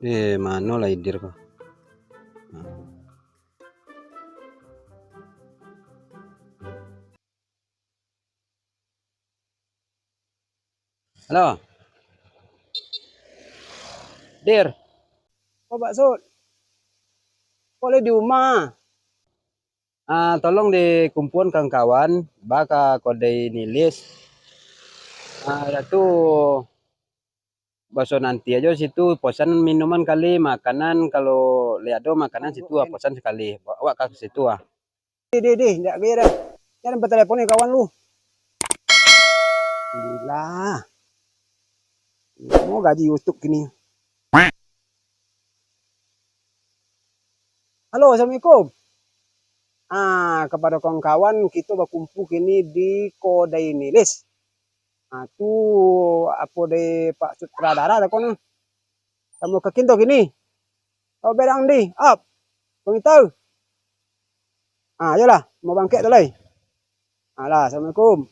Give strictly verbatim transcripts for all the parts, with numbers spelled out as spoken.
Eh, mano lah Idir ko? Halo. Dir. Ko Pak Sud. Ko lai di umah? Ah, tolong dikumpuan kawan-kawan, ba ka kodai Nilis. Ah, dah tu, baso nanti ajo situ, posan minuman kali, makanan, kalau lai ado makanan situ, ah, posan sakali. Awak ka situ, ah. Dih, dih, dih, indak gai dah. Jan batelepon ni kawan lu. Gila. Mau gaji YouTube kini. Halo, assalamualaikum. Ah, kapado kawan-kawan, kito bakumpua kini di Kodai Nilis. Ah, tu apo dek Pak Sutradara dah ko nah. Samo ka kinto kini. Kau berang di, up. Pangitau. Ah, ayolah, mau bangkek tu lai. Alah, assalamualaikum.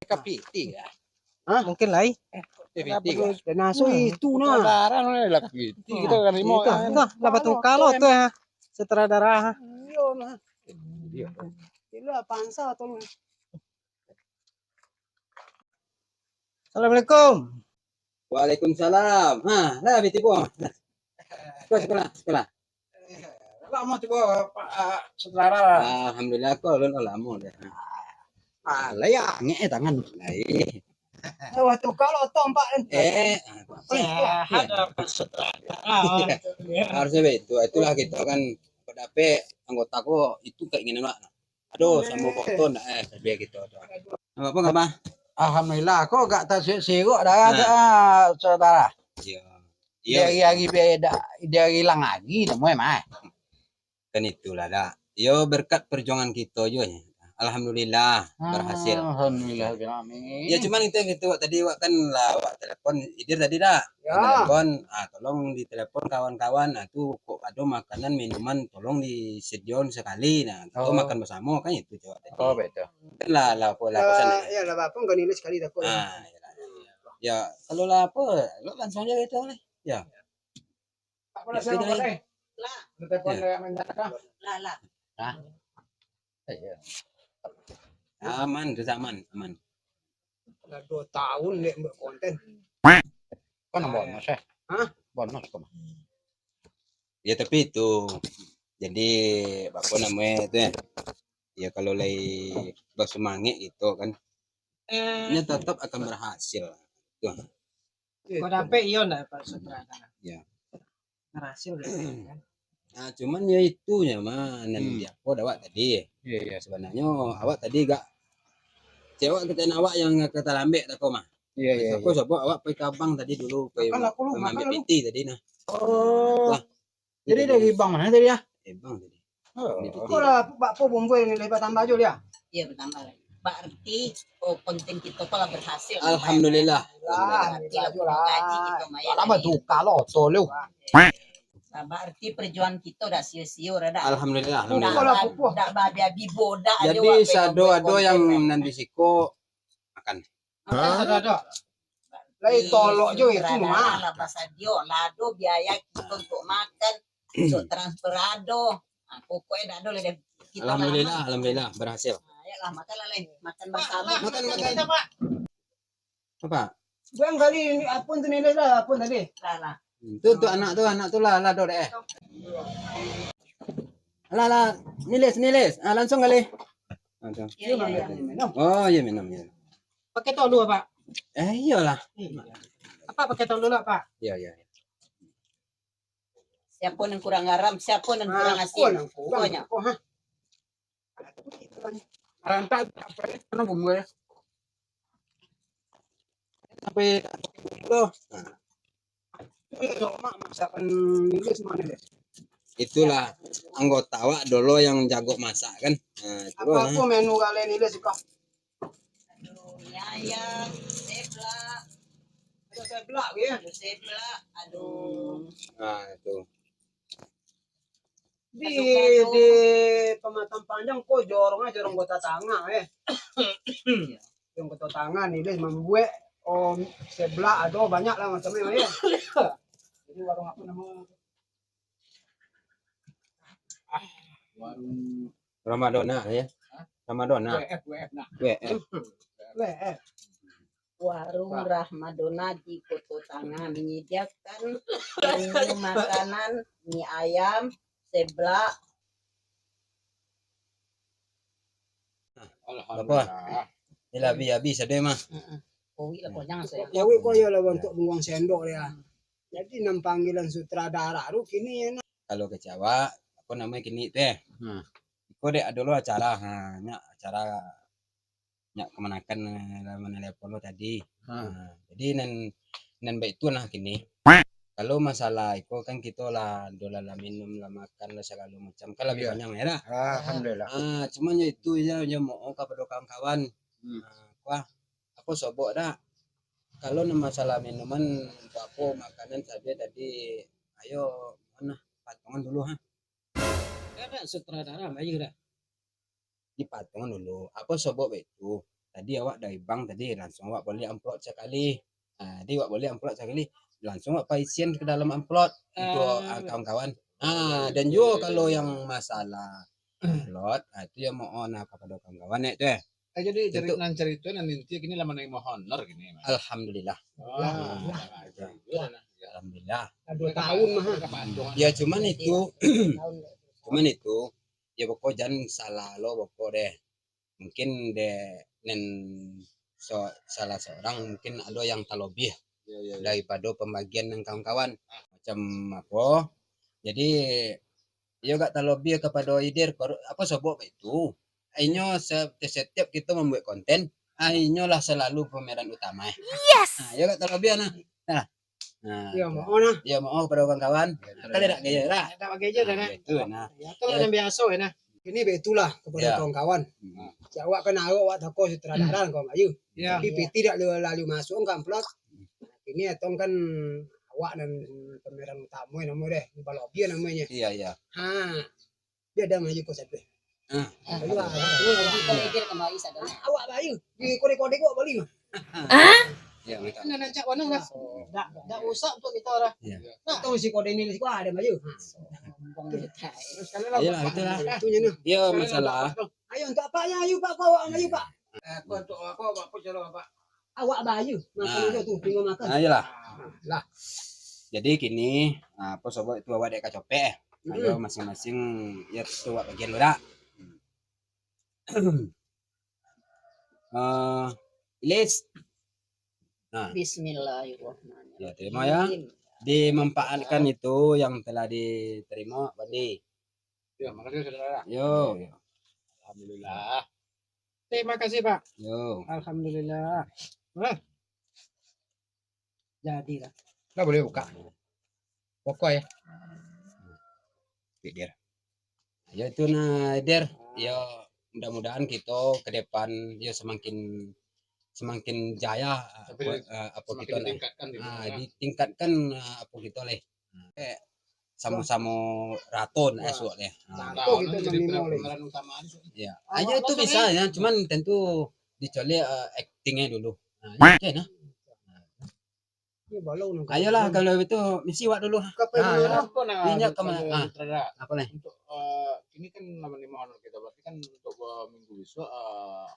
Kapiti kah? Hah? Mungkin lai. Eh, kapiti kah? Dan asuh itu nah. Saudara no lah kapiti. Kita kan rimo. Itu, itu lah batuka lo tu ya. Sutradara. Iyo nah. Iyo. Itulah pansa tu. Assalamualaikum. Waalaikumsalam. Ha, lah, bi tibo. Sikola, sikola, sikola. Lamo tibo, Pak, ah, Sutradara. Alhamdulillah, ko alun lamo dah. Ah, lah, ya, ngek, eh, tangan. Lai. Wah, tu kalau tompak kan. Eh, ah, sehat dah, Pak Sutradara. Harusnya begitu. Itulah kita kan, dapek anggota ko, itu keinginan awak. Aduh, samo foto ndak, eh, sadia gitu tu. Apa kaba? Alhamdulillah, ko gak tasiruk-siruk dah, ah, saudara. Iya. Iya. Di hari-hari beda, di hari lang lagi, nemu mah. Kan itulah, dak. Yo, berkat perjuangan kita juga ya. Alhamdulillah, berhasil. Alhamdulillah, amin. Ya, cuman itu yang gitu, Wak. Tadi Wak kan lah, Wak telepon Idir tadi dah. Ya. Telepon, ah, tolong ditelepon kawan-kawan, ah, tu kok ado makanan, minuman, tolong disediakan sekali. Nah, kita makan bersama kan itu, Wak, tadi. Oh, betul. Kan lah, lah, apa, lah, pesan lah. Ya, lah, apa, enggak nilai sekali dah, kok. Ah, ya, lah. Ya, kalau lah apa, lo langsung aja gitu, lah. Ya. Apa lah, siapa, Pak, eh? Lah. Udah telepon dari Amerika? Lah, lah. Hah? Iya. Aman tu, aman, aman. Lah dua tahun dek buat konten. Kan bonus, eh? Hah? Bonus kok. Ya, tapi itu, jadi, apa namanya itu ya? Ya, kalau lai bersemangat gitu kan, nya tetap akan berhasil. Tuh. Kau dapet iyo ndak, Pak Sutradara? Ya. Berhasil gitu kan? Nah, cuman ya itunya mah, nan di apa awak tadi. Iya, iya. Sebenarnya awak tadi gak, cewek kita awak yang kata lambek tak kau mah. Iya, iya. Aku sebab awak pergi ke abang tadi dulu, pergi makan dulu. P T tadi nah. Oh. Wah. Jadi dari bank mana tadi ya? Eh, bank tadi. Oh. Di P T. Kau lah, bak apa bumbu ini lebar tambah aja ya? Iya, bertambah. Berarti, oh, konten kita kok lah berhasil. Alhamdulillah. Alhamdulillah. Berarti lah punya gaji kita, Maya. Lama tadi. Tukar lo, tolong. Nah, berarti perjuangan kita dah sio-sio, dah, dah. Alhamdulillah, alhamdulillah. Dah, dah babi-babi bodak aja. Jadi, sado-ado yang nan di siko makan. Makan sado-ado. Lai tolok jo itu mah. Lah basadio, lah ado biaya kita untuk makan, untuk transfer ado. Ah, pokoknya dah ado lah deh. Kita lah. Alhamdulillah, alhamdulillah, berhasil. Ah, ya lah, makan lah, Leh. Makan bersama. Makan, makan. Apa? Buang kali ini, apa tu nilai lah, apa tadi? Lah, lah. Hmm, tu, tu anak tu, anak tu lah, lah, dok, eh. Lah, lah, nilis, nilis. Ah, langsung kali. Ah, tu. Ya, ya, ya. Oh, ya, minum, ya. Pakai tolu, Pak? Eh, iyalah. Iya. Apa pakai tolu lah, Pak? Ya, ya, ya. Siapa yang kurang garam, siapa yang kurang asin? Pokoknya. Rantak, apa ya? Kena bumbu ya. Sampai tu. Nah. Cok mak masakan Ilis mano deh? Itulah anggota awak dulu yang jago masak kan. Nah, itu lah. Apo-apo menu kalian Ilis suka? Aduh, mie ayam, seblak. Ado seblak, ya? Ado seblak, aduh. Nah, itu. Di, di Pematang Panjang ko jorong, jorong Kota Tangah, eh. Jorong Kota Tangah ni, Ilis mambuek, oh, seblak ado banyak lah macamnyo, eh. Jadi warung apo namo? Warung Ramadona, ya. Hah? Ramadona. W F, W F, nah. W F. W F. Warung Rahmadona di Koto Tangah menyediakan menu makanan mie ayam, seblak. Alhamdulillah. Iko lah, bi-, habis ado mah. Heeh. Kowi lah, konyang saya. Kowi ko iyolah bantuak bungkuang sendok dia. Jadi nan panggilan sutradara tu kini enak. Kalau kecewa, apo namonyo kini teh? Nah, iko dek ado lo acara, ha, nyo acara nyo kamanakan, eh, lah manelepon lo tadi. Ha. Ha, jadi nan, nan baitu nah kini. Kalau masalah iko kan kito lah, ado lah, lah minum, lah makan, lah sagalo macam, kan lah bi konyang, ya dak? Alhamdulillah. Ah, cuman yo itu yo, yo mohon kapado kawan-kawan. Hmm. Ah, kuah, apo sobok dak? Kalau nan masalah minuman, apo makanan sajo tadi, ayo, mohon lah, patongan dulu ha. Dak, dak, sutradara, bayu dah. Dipatong dulu. Apo sobok baitu? Tadi awak dari bank tadi, langsung awak baliak amplop sakali. Ah, jadi awak baliak amplop sakali, langsung awak paisian ka dalam amplop untuak, ah, kawan-kawan. Ah, dan juo kalau yang masalah amplop, ah, itu yo mohon lah kapado kawan-kawan, eh, tu, eh. Eh, jadi cari-, nan carito, nan inti kini lah manarimo honor kini, Mas. Alhamdulillah. Oh, alhamdulillah. Alhamdulillah. Dua tahun mah. Yo, cuman itu, cuman itu, yo, pokok jan salah lo, pokok deh. Mungkin dek nan so-, salah seorang mungkin ado yang talobiah daripado pambagian nan kawan-kawan. Macam apo? Jadi, iyo agak talobiah kapado Idir, kor-, apo sobok baitu. Inyo se-, setiap kito mambuek konten, ah, inyo lah salalu pameran utama, eh. Yes! Nah, iyo agak talobiah nah. Nah. Nah, iyo, mohon lah. Iyo, mohon kapado kawan-kawan. Kan dak gaya lah. Dak bagai je dah, nah. Itu nah. Ya, tu lah yang biaso ya, nah. Kini baitulah kapado kawan-kawan. Hmm. Cak awak kan arok awak tako sutradara kawan bayu. Iyo. Tapi piti dak lalu, lalu masuak ka amplop. Kini atong kan awak nan pameran utama namo deh, balobiah namonyo. Iyo, iyo. Ha. Dia ada maju ko siapa? Ah. Ayo, ah, ah, ah, ah. Awak bayu. Di kode-kode ko bali mah. Ah? Ya, minta. Nah, nah, cak warna lah. Dak, dak usah untuk kita lah. Ya. Nah, tahu si kode ini, si ada maju. Terus sekali lah, Pak. Iyalah, betul lah. Itunya nah. Ya, masalah. Ayo, untuk apa ya? Ayo, Pak, kau awak maju, Pak. Eh, kau untuk apa, Pak? Apa cara, Pak? Awak bayu. Makan aja tu, tinggal makan. Nah, iyalah. Lah. Jadi kini, ah, apo sobok itu awak dek kacopek, eh. Ayo masing-masing, ya, tu awak bagian dulu dak? Eh, Ilis. Nah. Bismillahirrahmanirrahim. Ya, terima ya. Dimanfaatkan itu yang telah diterima, Bandi. Ya, makasih, Saudara. Yo, yo. Alhamdulillah. Terima kasih, Pak. Yo. Alhamdulillah. Wah. Jadilah. Lah, boleh buka. Pokok ya. Pikir. Ya, itu nah, Der. Ya, mudah-mudahan kita ke depan, ya, semakin, semakin jaya, sampai apo, di-, eh, apo semakin kita nak ditingkatkan, gitu, ah, ya. Ditingkatkan, eh, apo kita leh. Eh, samo-samo rato nak esok deh. Nah, rato kita jadi manimo leh. Pemeran utama ni. Ya. Ayo itu bisa ya, cuman tentu dicuali, eh, aktingnya dulu. Nah, oke nah. Ayolah, kalau itu, misi awak dulu. Kapan? Ah, ya. Apa nah, minyak ke mana? Ah, sutradara? Apa nih? Untuk, eh, ini kan nama lima honor kita, berarti kan untuk, eh, minggu besok, eh,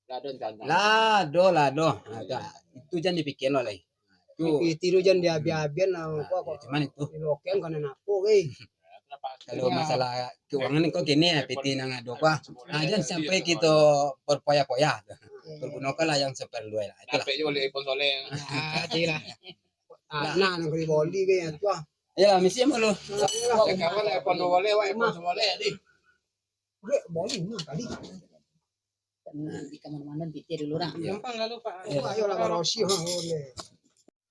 dah ada rencana? Lah, ado, lah, ado. Nah, dah. Itu jangan dipikirin lah, lai. Itu. Itu jan diabiah-abiahan lah, nah, kok, ya, cuman itu. Dilokean kana napo, weh. Kalau masalah keuangan ko kini ya, piti nan ado ko. Ah, jan sampai kita berpoya-poya. Pergunakanlah yang seperlu lah. Itulah. Dapek je bali iPhone Soleh. Ah, iyalah. Anak nan ka dibali ke ya tu ah. Iyalah, misi malu. Kawan iPhone Soleh, wah, iPhone Soleh, di. Dek, bali mah tadi. Di kamar mandi, piti dulu, dah. Gampang lalu, Pak. Ayolah, barosi, ha, boleh.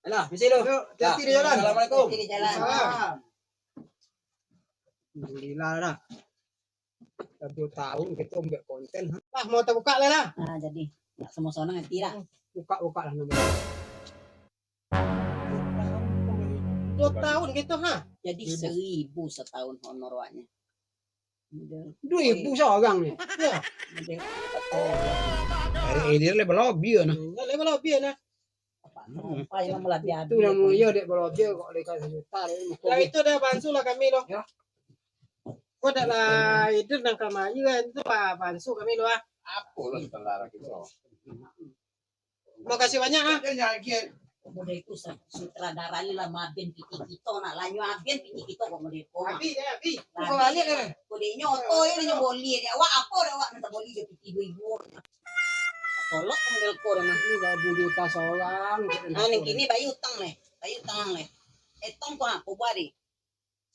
Lah, misi lu. Yuk, hati-hati di jalan. Assalamualaikum. Hati-hati di jalan. Salam. Alhamdulillah lah. Dah duo tahun kito buek konten. Lah, mau tabuka lah lah. Nah, jadi. Nak samo sonang hati lah. Buka-buka lah nama. Duo tahun kito, ha? Jadi seribu setahun honor awaknyo. Duo ribu saurang ni. Ya. Model. Ari ini lah balabiah nah. Hmm, lah balabiah nah. Apa? Hmm. Apa yang balabiah? Itu namonyo dek balabiah kok, leka sajuta dek. Lah itu dah bansu lah kami lo. Ya. Kok dak lah itu nang kamari kan, itu ba-, bansu kami lo ah. Apo lah saudara kito? Makasih banyak ah. Model itu sa-, sutradara ni lah mabian pitih kito nak, lanyo abian pitih kito kok model ko. Abi, ya, abi. Lah, kok balik kan? Kode nyoto ya, nyo boli dia. Awak apo dah awak minta boli je pitih duo ribu. Tolak model ko dah nah. Ini dah duo juta saurang. Ah, ning kini bayi utang leh. Bayi utang leh. Etong ko apo buah deh?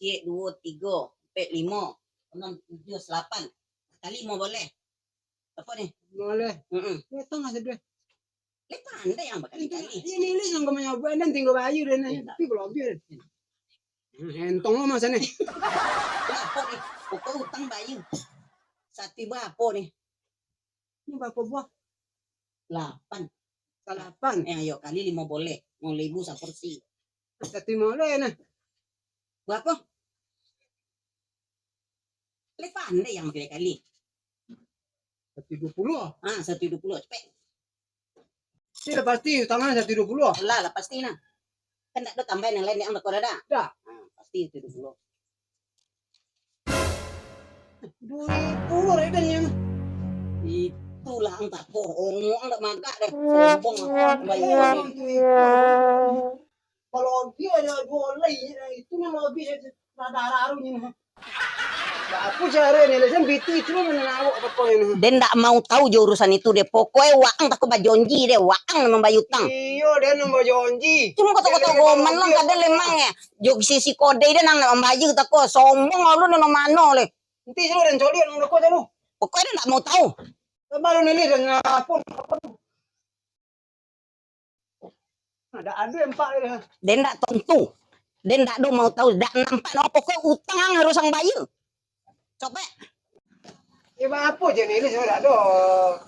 Ciek, duo, tigo, ampek, limo, anam, tujuah, salapan. Kali limo boleh. Apo ni? Boleh. Heeh. Etong lah saduo. Leh pandai yang bakali-kali. Ini leh yang kau manyabuik dan tinggal bayu dan tapi balabiah. Entong lo masa ni. Apo ni? Pokok utang bayu. Satu ibu apo ni? Ini barapo buah? Lapan. Salapan. Eh, ayo, kali limo boleh. Limo ribu saporsi. Satu limo boleh nah. Barapo? Leh pandai yang kali-kali. Satu duo puluah. Ah, satu duo puluah, cepek. Iyo lah pasti, utang satu duo puluah. Lah, lah pasti nah. Kan dak ado tambahan yang lain, yang dak ado dah. Dah. Ah, pasti satu duo puluah. Duo ribu lah idanyo. Itulah ang tako, ongok ang dak magak deh. Sombong ang. Iyo, bayar. Itu, itu. Kalau dia ada duo lai, itu nang lebih darah-darah ni. Baa caro ni, Lis? Kan piti tu lah nan awak pakai ni. Den ndak mau tahu jo urusan itu deh. Pokoknyo waang tako bajonji deh, waang nan mambayar utang. Iyo, den nan bajonji. Cuma koto-koto goman lah, kadang lemang ya. Jo sisi kode den nang nak mambayar tako. Sombong lu nan mano leh. Nanti selalu den coliak nang rokok tu. Pokoknyo den ndak mau tahu. Baru ni, Lis, dan apa? Dak ado empat dah. Den dak tontu. Den dak ado mau tahu, dak nampak no, pokok utang ang harus ang bayar. Copek. Ya, apo je ni, Lis, dak ado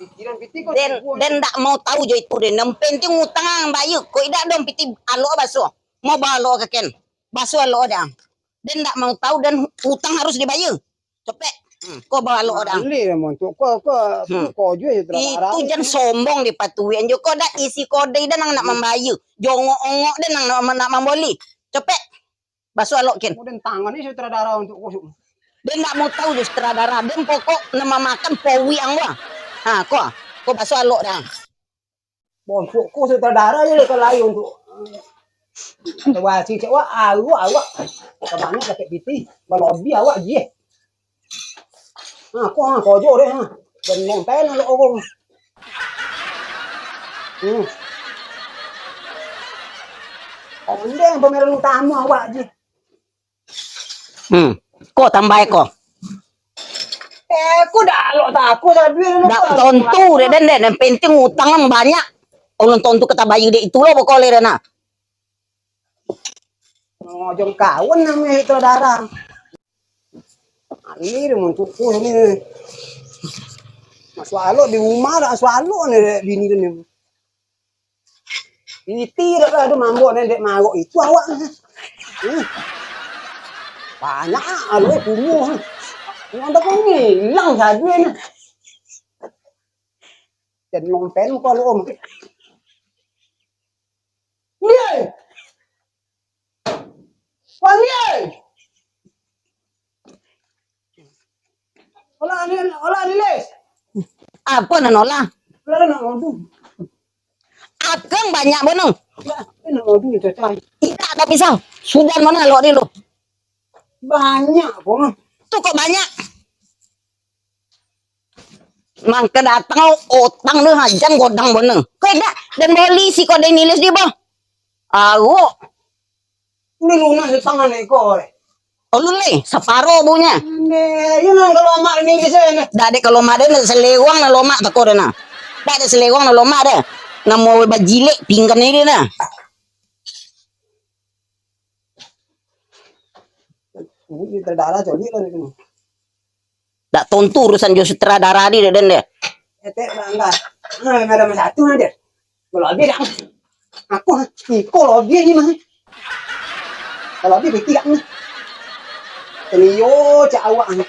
pikiran piti ko. Den, den dak mau tahu jo itu den. Yang penting utang ang bayar. Kok idak dong piti alok baso. Mau bawa alok ka ken. Baso alok dah. Den dak mau tahu dan utang harus dibayar. Copek. Hmm, ko bawa alok dah. Alih lah montok ko, ko, Hmm. ko jual je Itu jan sombong dipatuian jo ko dak isi kode dah nang nak mambayar. Jongok-ongok dah nang nak, nak mamboli. Copek. Baso alok kin. Kemudian tangan ni sutradara untuk kosong. Den dak mau tahu jo sutradara. Den pokok nak mamakan powi ang wah. Ha, ko. Ko baso alok dah. Bosok ko sutradara je lah kalau lain untuk. Kata wasi cak wak, awak, awak. Kabanyak sakit piti, balobi awak je. Ha, ko ha, kojo deh ha. Dan nonton lo orang. Hmm. Ondeh pemeran utama awak je. Hmm. Ko tambah ko. Eh, ko dak alok tako saduo. Dak tontu dek den, den. Yang penting utang ang banyak. Ulun tontu ka tabayar dek itu lo pokok le den nah. Oh, jong kawan namonyo sutradara. Ini dia montok ko ni. Masuk alok di rumah dak masuk alok ni dek bini dia ni. Iti dak lah tu mambok nendek marok itu awak. Hmm. Banyak aloi kumuh. Yang tak kau hilang saja ni. Dan nompen kau lo om. Ye. Wang ye. Olah ni, olah ni, Les. Apo nan olah? Olah nak ngadu. Akang banyak bono. Ya, nak ngadu ni cacai. Indak ada pisau. Sudah mana lok ni lo? Banyak bono. Tu kok banyak? Mangka datang utang tu hajan godang bono. Kok indak? Dan boli si kode ni, Les, di boh. Awok. Ni lunas di tangan iko, eh. Oh, lu le, saparo bunyo. Ande, iyo nang kalau mak ni bisa ni. Dak dek kalau mak dia nak selewang nak lomak tako dia nah. Dak dek selewang nak lomak dia. Namo bajilek pinggan ni dia nah. Ini sutradara coliak lah ni. Dak tontu urusan jo sutradara ni, den, deh. Etek bangga. Nah, ada mah satu aja. Kalau habis dak. Aku, iko lobby ni mah. Kalau habis, piti dak mah. Telio cak awak ni.